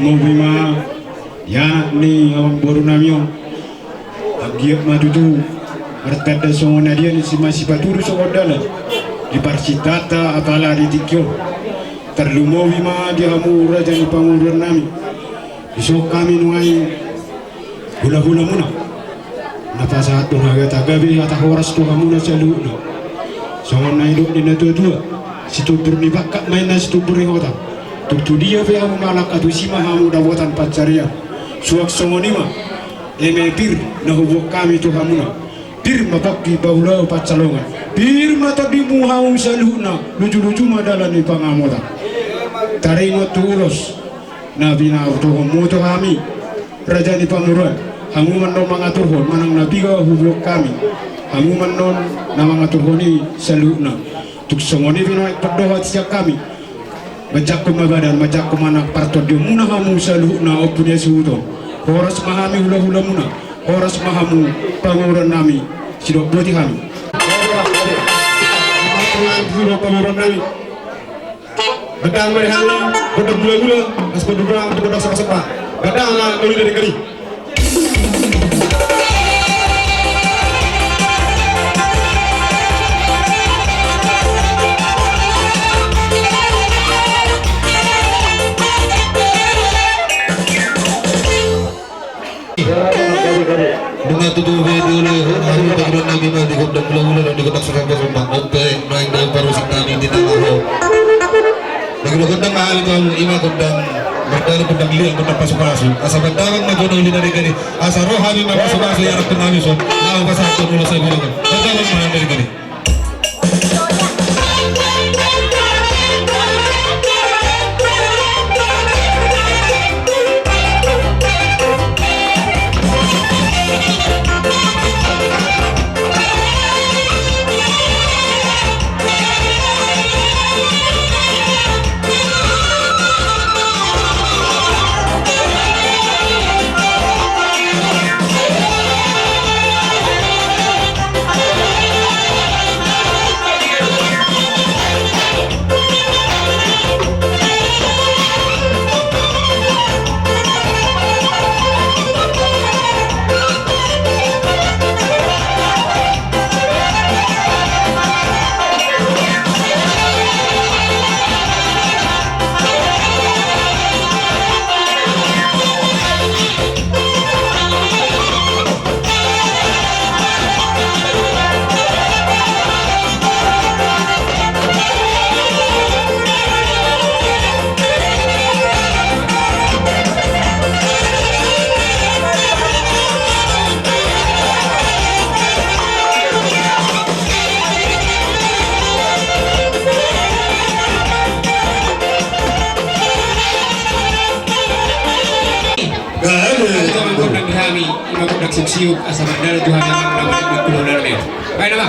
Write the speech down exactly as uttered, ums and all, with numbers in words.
Tarlumobi ma di anak ni amangboru nami on. Anggiat ma tutu martanda songon na dia ni si masipatudu songon dalan di parsintanta apala di tingki on. Tarlumobi ma di hamu raja ni pamoruon nami. Dison hami nuaeng hulahulamuna na pasahathon hata gabe, hata horas tu hamuna saluhutna. Songon na nidok ni natuatua, situmbur ni pangkat ma inna situmbur ni hotang. Tung tu dia pe hamu mangalangka, tusi ma hamu dapotan pansarian. Suang songon i ma eme pir na huboan hami tu hamuna. Pir ma pongki, bahulahula pansalongan. Pir ma tondimu hamu saluhutna, lujuluju ma dalan ni pangamotan. Taringot tu ulos na binahen hamu tu hami, raja ni pamoruon, hamu ma annon mangaturhon, manang na piga huboan hami, hamu ma annon na mangaturhon i saluhutna. Tung songon i pe nuaeng pandohan sian hami, manjangkon ma badan, manjangkon ma nang partondionmuna hamu saluhutna, Ompu ni Hasuhuton. Horas ma hami hulahulamuna, horas ma hamu pamoruon nami, sidok boti hami. Pamoruon nami. Gondang ma di hami, gondang gulagula, las gondang gulagula, gondang somba-somba. Gondang ma na uli dari kali. Nunga tutu be dioloi hamu pamoruon nami ma di gondang gulagula dohot di gondang somba-somba. On pe nuaeng daong parmusik nami di tano on. Nangkin gondang ma hami tu hamu, ima gondang mardalan, gondang liat, gondang pasupasu. Asa mandamang ma jolo uli na denggan i. Asa ro hami marpasupasu i, arahon hami son laho pasahathon ulos sian hami. Mandamang ma hami na denggan i. Gabe. Ima gondang di hami, ima gondang siuk-siuk, asa mardalan tu hami, ima gondang siuk-siuk. Baen ma.